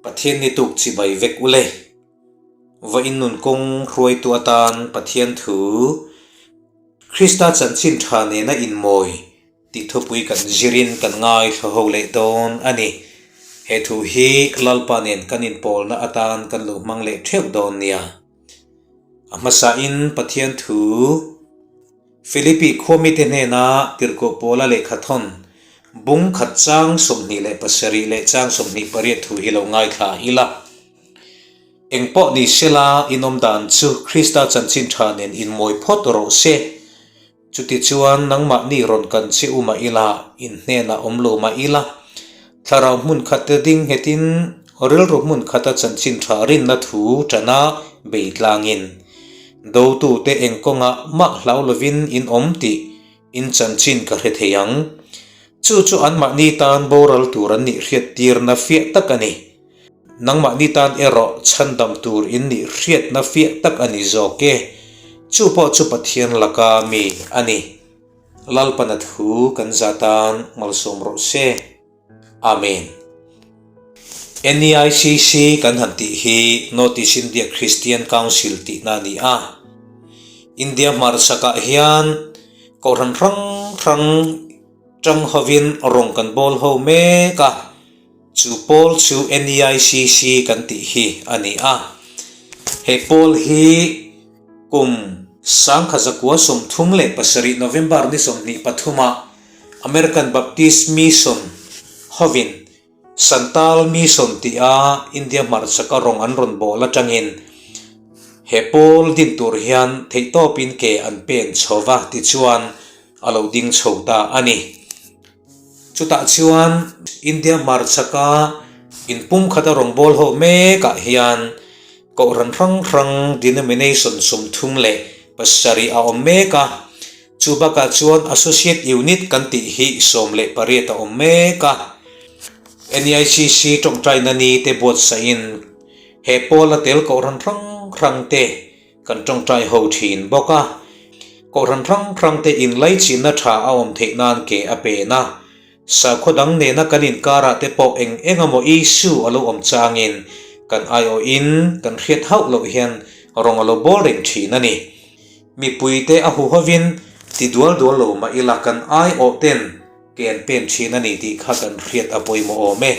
Pathian ni tuk chibai vek ule. Vawiin nun kawng hruaitu atan Pathian thu Krista chanchin tha nena inmawi tih thupui kan zirin kan ngaithla ho leh dawn a ni. He thu hi Lalpa nen kan inpawlna atan kan lo hmang leh theuh dawn nia. A hmasain Pathian thu Philippi khuamite hnena tirhkoh Paula lehkha thawn bung khat chang 27 leh chang 28 thu hi lo ngaithla ila. Eng pawh ni sela inawm dan chu Krista chanchin tha nen inmawi phawt rawh se. Chutichuan nangmahni rawn kan che u mah ila, in hnenah awm lo mah ila, thlarau hmun khat ding nghetin rilru hmun khata chanchin tha rinna thu tana bei tlangin, dotute eng kawngah mah hlau lovin in awm tih in chanchin ka hre thei ang. Chu chu anmahni tan boral tur an nih hriattirna fiah tak a ni. Nangmahni tan erawh chhandam tur in nih hriatna fiah tak a ni zawk e. Chu pawh chu Pathian laka mi a ni. Lalpana thu kan za tan malsawm rawh se. Amen. NEICC kan han tih hi North East India Christian Council tihna a ni a. India hmarchhakah hian kohhran hrang hrang tang hovin rawng kan bawl ho mek a. Chu pawl chu NEICC kan tih hi a ni a. He pawl hi kum 1937 November ni 23 ah American Baptist Mission hovin Santal Mission tih a India hmarchhaka rawng an rawn bawl atangin he pawl din tur hian theihtawpin ke an pen chho va tichuan a lo ding chho ta a ni. Chutah chuan India hmarchhaka inpumkhata rawngbâwl ho mêkah hian kohhran hrang hrang denomination 37 a awm mêk a, chu bakah chuan associate unit kan tih hi 18 a awm mêk a. NEICC tawngtaina ni te buatsaihin he pawla tel kohhran hrang hrang te Kan tawngtai ho thin bawk a, kohhran hrang hrang te inlaichinna tha a awm theih nan ke a pen a, sakhaw dang nena kan inkarah te pawh eng eng emaw issue a lo awm changin kan aiawhin kan hriat hauh loh hian rawng a lo bawl reng thin a ni. Mipuite a huhovin ti dual dual lo mah ila kan aiawh ten ke an pen thin a ni tih kha kan hriat a pawimawh awm e.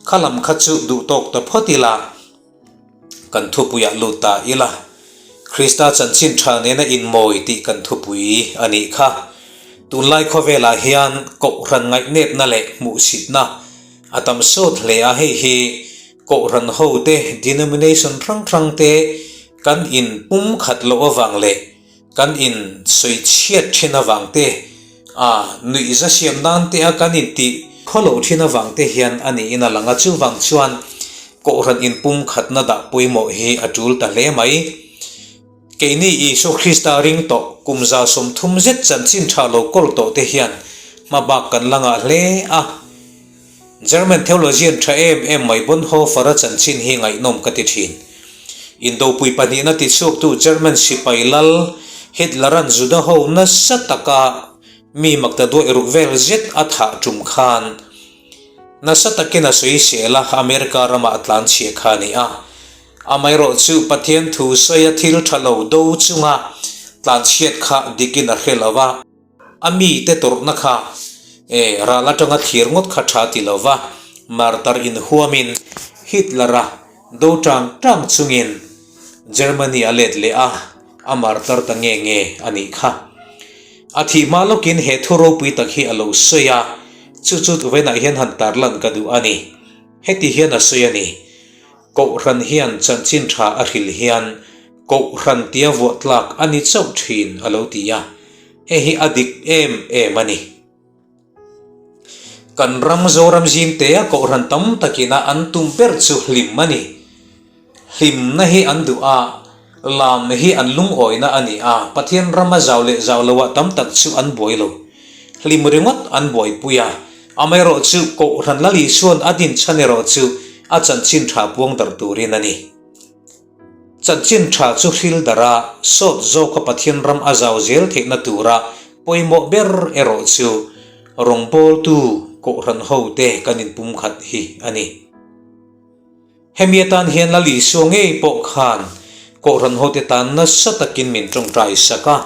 Kha lam kha chu duhtawk ta phawt ila. Kan thupuiah lut ta ila, Krista chanchin tha nena inmawi tih kan thupui a nih kha. Tunlai khawvelah hian Kohhran ngaihnepna leh hmuhsitna a tam sawt hle a, hei hi Kohhran hote denomination hrang hrangte kan inpum khat loh avang leh kan in sawi chhiat thin avang te, a nuihza siam nan te a kan in tih khaw loh thin avang te hian a niin a lang a, chuvang chuan Kohhran inpum khatna dah pawimawh hi a tul ta hle mai. Keini Isua Krista ring tawh kum 30 zet chanchin tha lo kawl tawh te hian hmabak kan la ngah hle a. German theologian tha em em mai Bonhoeffer-a chanchin hi ngaihnawm ka ti thin. Indopui pahnihna tichhuaktu German sipai lal Hitler-a'n Juda ho nasa taka mi makta duaih ruk vel zet a thah tum khan nasa takin a sawi sel a, America ramah a tlanchhia kha a ni a. Amaherawh chu Pathian thu sawia thil tha lo do chunga tlanchhiat kha dikin a hre lo va. A mite tawrhna kha e ral atanga thlir ngawt kha tha ti lo va, martar inhuamin Hitler-a do tang tang chungin Germany a let leh a, a martar ta nge nge a nih kha. A thih hma lawkin he thu ropui tak hi a lo sawi a, chu chu tuvainah hian han tarlan ka duh a ni. Heti hian a sawi a ni, Kohhran hian chanchin tha a hril hian Kohhran tia vuah tlak a ni chauh thin a lo ti a, hei hi a dik em em a ni. Kan ram Zoram zimtea Kohhran tam takina an tum ber chu hlim a ni. Hlimna hi an duh a, lam hi an lungawina a ni a, Pathian rama zau leh zau loah tam tak chu an buai lo. Hlim ringawt an buaipui a, amaherawhchu Kohhran Lal Isua'n a dinchhan erawh chu a chanchin tha puang darh turin a ni. Chanchin tha chu hril darh a, sawt zawka Pathian ram a zau zel theihna tura pawimawh ber erawh chu rawngbawltu Kohhran hote kan inpumkhat hi a ni. Hemi atan hian Lal Isua ngei pawh khan Kohhran hote tan nasa takin min tawngtai sak a.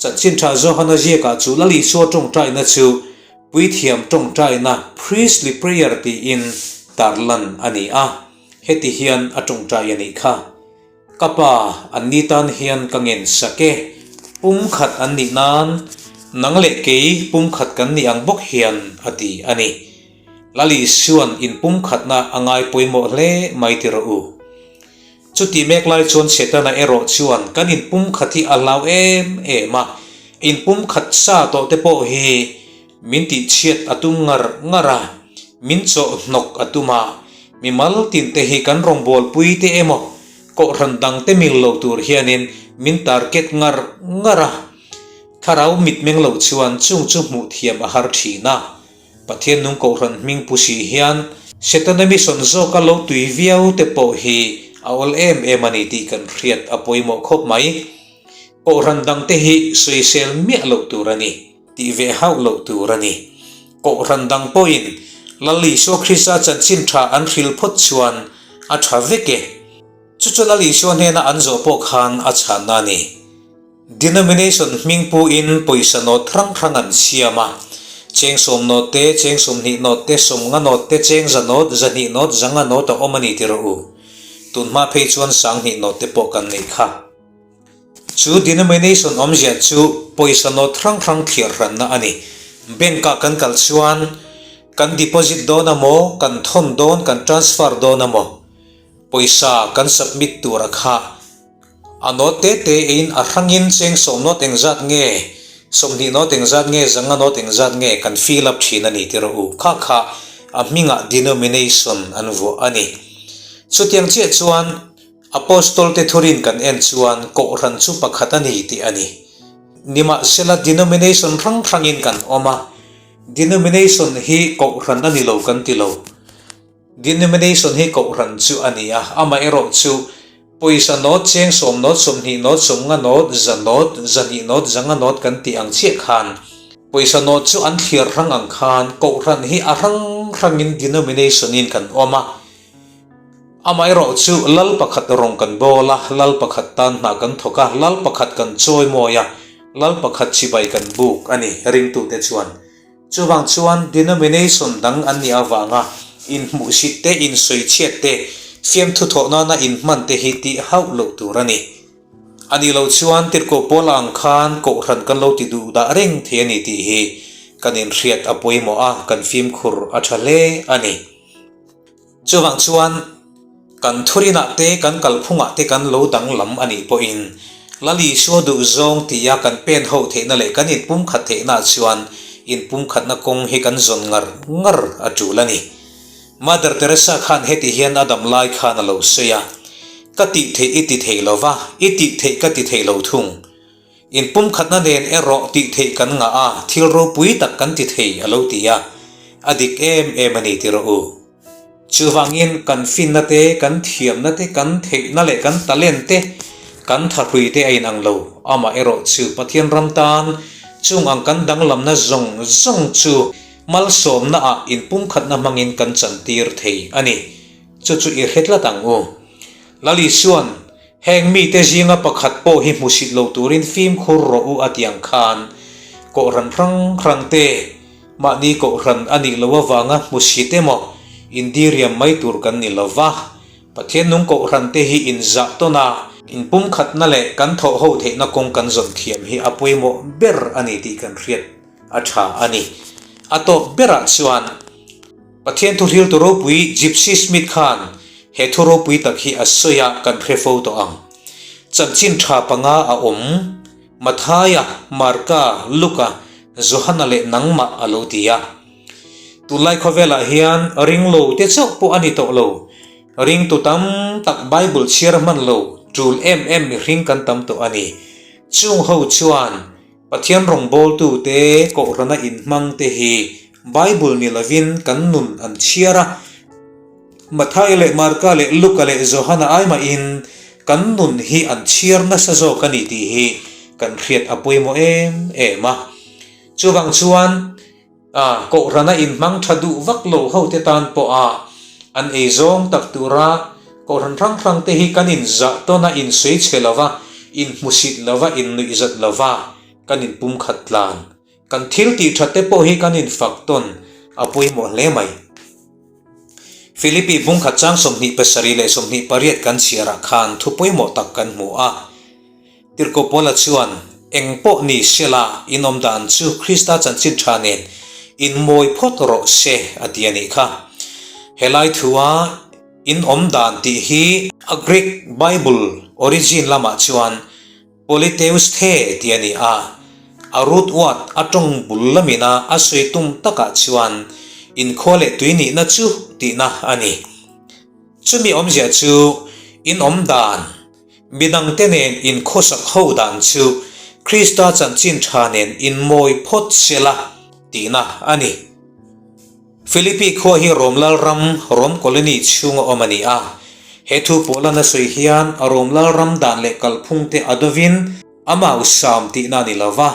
Chanchin tha Johana ziakah chu Lal Isua tawngtaina chu Puithiam tawngtaina, Priestly Prayer, tiin tarlan a ni a. Heti hian a tawngtai a nih kha. Ka pa, anni tan hian ka ngen sak e. Pumkhat an nih nan, nang leh kei pumkhat kan nih ang bawk hian a ti a ni. Lal Isua'n inpumkhatna a ngai pawimawh hle mai ti rawh u. Chuti mek lai chuan Setana erawh chuan kan inpumkhat hi a hlau em em a, inpumkhat sa tawh te pawh hi Min tihchhiat a tum ngar ngar a, min chawhhnawk a tum a, mimal tinte hi kan rawngbawlpui te emaw kohhran dangte mil lo tur hianin min target ngar ngar a. Thlarau mitmeng lo chuan chung chu hmuh thiam a har thin a. Pathian nung kohhran hming pu si hian Setana mission zawka lo tui viau te pawh hi a awl em em a ni tih kan hriat a pawimawh khawp mai. Kohhran dangte hi sawisel miah loh tur a ni. Tih ve hauh loh tur a ni. Kohhran dang pawhin Lal Isua Krista chanchin tha an hril phawt chuan a tha vek e. Chu chu Lal Isua hnena an zawh pawh khan a chhanna a ni. Denomination hming puin pawisa nawt hrang hrang an siam a. Cheng sawm nawt te, cheng 20 nawt te, 50 nawt te, cheng za nawt, 200 nawt, 500 nawt a awm a ni ti rawh u. Tunhma phei chuan 2000 nawt te pawh kan neih kha. Chu denomination awmzia chu pawisa nawt hrang hrang thliar hranna a ni. Bank-ah kan kal chuan kan deposit dawn a maw, kan thawn dawn, kan transfer dawn a maw, pawisa kan submit tur a kha a nawt te te in a hrangin cheng 10 nawt engzat nge, 20 nawt engzat nge, 500 nawt engzat nge kan fill up thin a ni ti rawh u. Kha kha a hmingah denomination an vuah a ni. Chutiang chiah chuan. Apostol-te thurin kan en chuan Kohhran chu pakhat a ni tih a ni. Nimahsela denomination hrang hrangin kan awm a, denomination hi Kohhran a ni lo kan ti lo. Denomination hi Kohhran chu a ni a, amaherawh chu pawisa nawt, cheng 10 nawt, 20 nawt, 50 nawt, 100 nawt, 200 nawt, 500 nawt kan tih ang chiah khan pawisa nawt chu an thliar hrang ang khan Kohhran hi a hrang hrangin denomination-in kan awm a. Amaherawh chu Lal pakhat rawng kan bawl a, Lal pakhat tan hna kan thawk a, Lal pakhat kan chawi mawi a, Lal pakhat chibai kan buk a ni, ringtute chuan. Chuvang chuan denomination dang an nih avanga inhmuhsit te, insawichhiat te, fiamthu thawh nana inhman te hi tih hauh loh tur a ni. A nih loh chuan tirhkoh pawl ang khan kohhran kan lo ti duh dah reng thei a ni tih hi kan inhriat a pawimawh a, kan fimkhur a tha hle a ni. Chuvang chuan kan thurinah te, kan kalphungah te kan lo danglam a nih pawhin Lal Isua duhzawng tia kan pen ho theihna leh kan inpumkhat theihnaah chuan inpumkhatna kawng hi kan zawn ngar ngar a tul a ni. Mother Teresa khan heti hian a dam lai khan a lo sawi a, Ka tih theih i ti thei lo va, i tih theih ka ti thei lo thung. Inpumkhatna nen erawh tih theih kan ngah a, thil ropui tak kan ti thei a lo ti a, a dik em em a ni ti rawh u. Chuvangin kan finna te, kan thiamna te, kan theihna leh kan talent te, kan thahrui te a inang lo. Amah erawh chu Pathian ram tan chung ang kan danglamna zawng zawng chu malsawmna ah inpumkhatna hmangin kan chantir thei a ni. Chu chu i hre tlat ang u. Lal Isua'n Heng mite zinga pakhat pawh hi hmusit lo turin fimkhur rawh u a ti ang khan Kohhran hrang hrang te mahni Kohhran a nih loh avanga hmusit emaw indiriam mai tur kan ni lo va, Pathian nung Kohhran te hi inzah tawn a, inpumkhatna leh kan thawh ho theihna kawng kan zawn thiam hi a pawimawh ber a ni tih kan hriat a tha a ni. A tawp berah chuan Pathian thuhriltu ropui Gypsy Smith khan he thu ropui tak hi a sawi a, kan hre fo tawh ang. Chanchin tha panga a awm, Mathaia, Marka, Luka, Johana leh nangmah a lo ti a. Tunlai khawvelah hian ringlo te chauh pawh a ni tawh lo. Ringtu tam tak Bible chhiar hman lo tul em em mihring kan tam tawh a ni. Chung ho chuan Pathian rawngbawltute Kohhrana inhmangte hi Bible ni lovin kan nun an chhiar a. Mathaia leh Marka leh Luka leh Johana ai mahin kan nun hi an chhiar nasa zawk a ni tih hi kan hriat a pawimawh em em a. Chuvang chuan Kohhrana inhmang tha duh vak lo hote tan pawha. An ei zawng tak tura Kohhran hrang hrang te hi kan inzah tawn a, insawi chhe lova, inhmusit lova, innuihzat lova kan inpumkhat tlan. Kan thil tih that te pawh hi kan infak tawn a pawimawh hle mai. Philippi bungkhat chang 27 leh 28 kan chhiarah khan thu pawimawh tak kan hmu a. Tirhkoh Paula chuan, Eng pawh ni sela, in awm dan chu Krista chanchin tha nen inmawi phawt rawh se, a ti a nih kha. Helai thua in awm dan tih hi a Greek Bible origin lamah chuan Politeusthe tih a ni a, a root word a tawng bul lamina a sawi tum takah chuan inkhua leh tui nihna chu tihna a ni. Chumi awmzia chu in awm dan, Midangte nen inkhawsak ho dan chu Krista chanchin tha nen inmawi phawt sela tihna a ni. Philippi khua hi Rom Lalram, Rom colony chhunga awm a ni a. He thu pawlan a sawi hian Rom Lalram dan leh kalphungte a dovin a mausam tihna a ni lo va,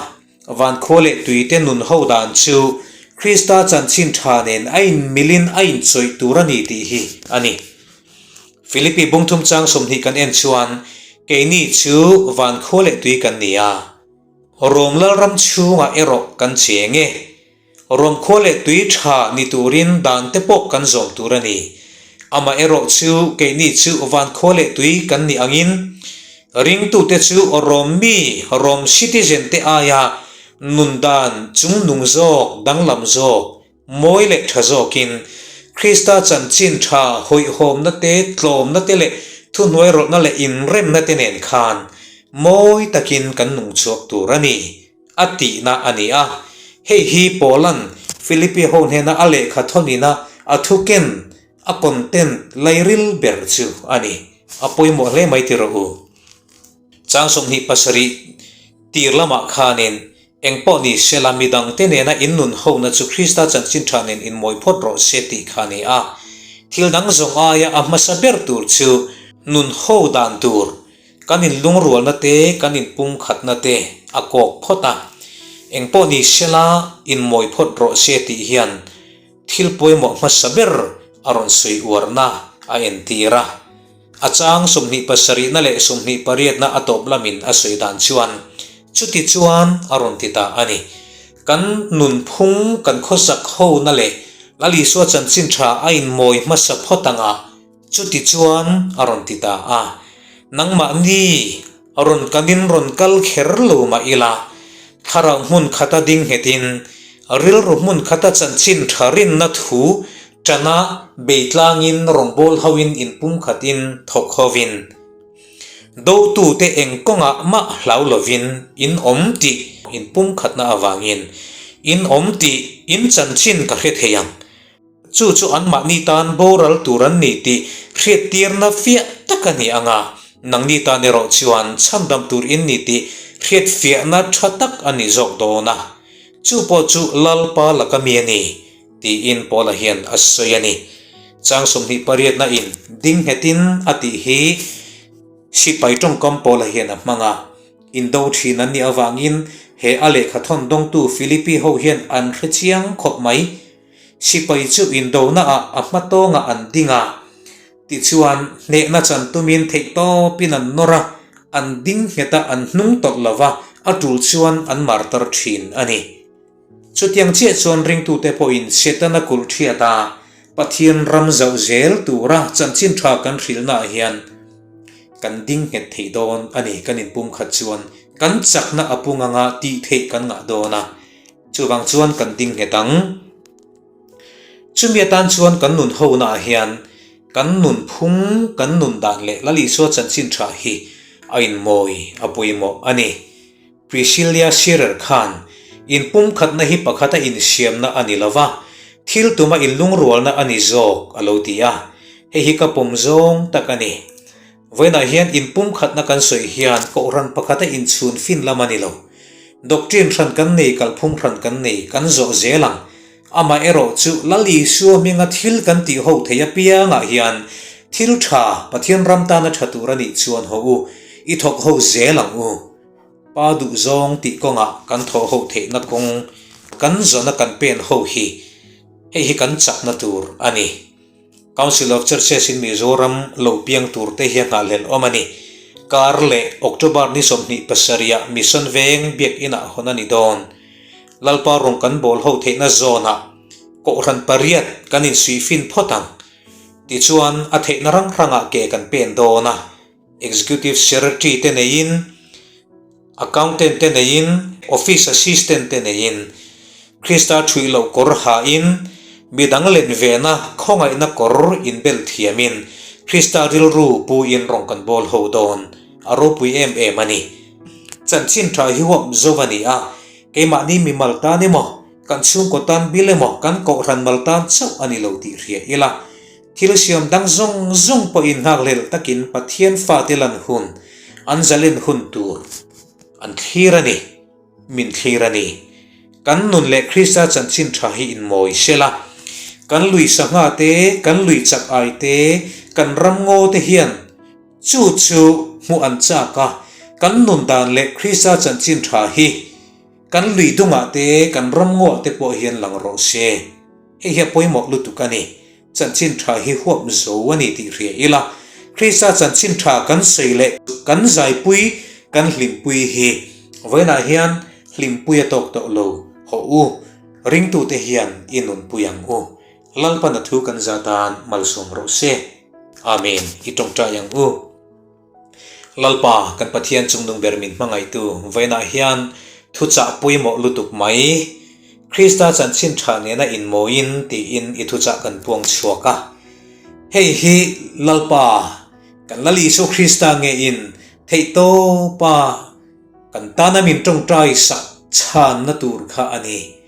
van khua leh tuite nun ho dan chu Krista chanchin tha nen a inmilin a inchawih tur a ni tih hi a ni. Philippi bungthum chang 20 kan en chuan keini chu van khua leh tui kan ni a, Rom Lalram chhungah erawh kan cheng e. Rom khua leh tui tha ni turin dan te pawh kan zawm tur a ni. Amaherawh chu keini chu van khua leh tui kan nih angin ringtute chu Rom mi, Rom citizen te aia nun dan chungnung zawk, danglam zawk, Mawi leh tha zawkin Krista chanchin tha hawihhawmna te, tlawmna te leh thuhnuairawlhna leh inremna te nen khan mawi takin kan nung chhuak tur a ni, a tihna a ni a. Hei hi Paula'n Philippi ho hnena a lehkha thawnina a thuken, a content, lairil ber chu a ni. A pawimawh hle mai ti rawh u. Chang 27 tir lamah khanin Eng pawh ni sela midangte nena in nun hona chu Krista chanchin tha nen inmawi phawt rawh se tih kha a ni a. Thil dang zawng aia a hmasa ber tur chu nun ho dan tur, kan inlungrualna te, kan inpumkhatna te a kawk phawt a. Eng pawh ni sela inmawi phawt rawh se tih hian thil pawimawh hmasa ber a rawn sawi uarna a entir a. A chang 27na leh 28na a tawp lamin a sawi dan chuan, Chuti chuan a rawn ti ta a ni. Kan nunphung, kan khawsak hona leh Lal Isua chanchin tha a inmawi hmasa phawt ang a, chuti chuan a rawn ti ta a. Nangmahni rawn kanin rawn kal kher lo mah ila, thlarau hmun khata ding nghetin, rilru hmun khata chanchin tha rinna thu Ṭana beitlangin rawngbâwl hoin inpumkhatin thawk hovin, dotute eng kawngah mah hlau lovin in awm tih inpumkhatna avangin in awm tih in chanchin ka hre thei ang. Chu chu anmahni tan boral tur an ni tih hriattirna fiah tak a ni ang a, nangni tan erawh chuan chhandam tur in ni tih hriatfiahna ṭha tak a ni zawk dawn a. Chu pawh chu Lalpa laka mi a ni. Tiin Paula hian a sawi a ni. Chang 28 na in ding nghetin a tih hi sipai tawngkam Paula hian a hmang a. Indo thin an nih avangin he a lehkha thawn dawngtu Philippi ho hian an hre chiang khawp mai. Sipai chu indona ah a hma tawngah an ding a, tichuan hnehna chan tumin theihtawpin an nawr a, an ding nghet a, an hnung tawlh lo va, a tul chuan an martar thin a ni. Chutiang chiah chuan ringtute pawhin Setana kulh thiat a, Pathian ram zauh zel tura chanchin tha kan hrilhnaah hian kan ding nghet thei dawn a ni. Kan inpumkhat chuan kan chakna a pung anga tih theih kan ngah dawn a, chuvang chuan kan ding nghet ang. Chumi atan chuan kan nun honaah hian kan nunphung, kan nun dan leh Lal Isua chanchin tha hi a inmawi a pawimawh a ni. Priscilla Shearer khan, Inpumkhatna hi pakhata insiamna a ni lo va, thil tuma inlungrualna a ni zawk, a lo ti a. Hei hi ka pawm zawng tak a ni. Vawiinah hian inpumkhatna kan sawi hian kohhran pakhata inchhun fin lam a ni lo. Doctrine hran kan nei, kalphung hran kan nei, kan zawh zel ang. Amaherawh chu Lal Isua hminga thil kan tih ho thei apiangah hian thil tha, Pathian ram tana tha tur a nih chuan haw u, i thawk ho zel ang u. Pa duhzawng tih kawngah kan thawh ho theihna kawng kan zawna kan pen ho hi hei hi kan chakna tur a ni. Council of Churches in Mizoram lo piang tur te hi a nghahhlelh awm a ni. Kar leh October ni 27 ah Mission Veng Biakinn ah hawn a ni dawn. Lalpa rawng kan bawl ho theihna zawnah Kohhran pariat kan insuihfin phawt ang. Tichuan a theihna rang rangah ke kan pen dawn a. Executive Secretary te neiin, Accountant te neiin, Office Assistant te neiin, Krista thuih loh kawr hain, midang len vena khawngaihna kawr inbel thiamin Krista rilru puin rawng kan bawl ho dawn a ropui em em a ni. Chanchin tha hi huap zo a ni a, keimahni mimal tan emaw, kan chhungkaw tan bil emaw, kan kohhran mal tan chauh a ni lo tih hria ila. Thil siam dang zawng zawng pawhin nghakhlel takin Pathian fate lan hun, an zalen hun tur an thlir a ni, min thlir a ni. Kan nun leh Krista chanchin tha hi inmawi sel a, kan lui sangha te, kan lui chak ai te, kan ram ngaw te hian chu chu hmuh an chak a, kan nun dan leh Krista chanchin tha hi kan lui dungah te, kan ram ngawah te pawh hian lang rawh se. Hei hi a pawimawh lutuk a ni. Chanchin tha hi huap zo a ni tih hria ila, Krista chanchin tha kan sawi leh kan zaipui, kan hlimpui hi vawiinah hian hlimpui a tawk tawh lo, hawh u, ringtute hian i nunpui ang u. Lalpan a thu kan za tan malsawm rawh se. Amen. I tawngtai ang u. Lalpa, kan Pathian chungnung ber min hmangaihtu, vawiinah hian thuchah pawimawh lutuk mai, Krista chanchin tha nena inmawiin tiin i thuchah kan puang chhuak a. Hei hi Lalpa, kan Lal Isua Krista ngeiin theihtawpa kan tana min tawngtai sak chhanna tur kha a ni.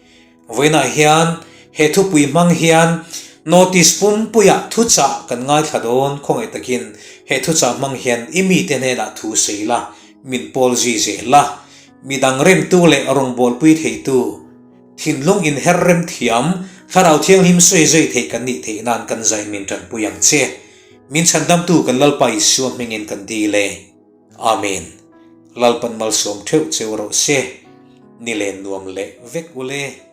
Vawiinah hian he thupui hmang hian notice pumpuiah thuchah kan ngaithla dawn khawngaih takin he thuchah hmang hian i mite hnenah thu sawi la, min pawl zui zel la, midang remtu leh rawngbawlpui theitu, thinlung inher rem thiam, Thlarau Thianghlim sawi zui theih kan nih theih nan kan zai min tanpui ang che. Min chhandamtu kan Lalpa Isua hmingin kan dil e. Amen. Lalpan malsawm theuh cheu rawh se. Ni len nuam leh vek ule.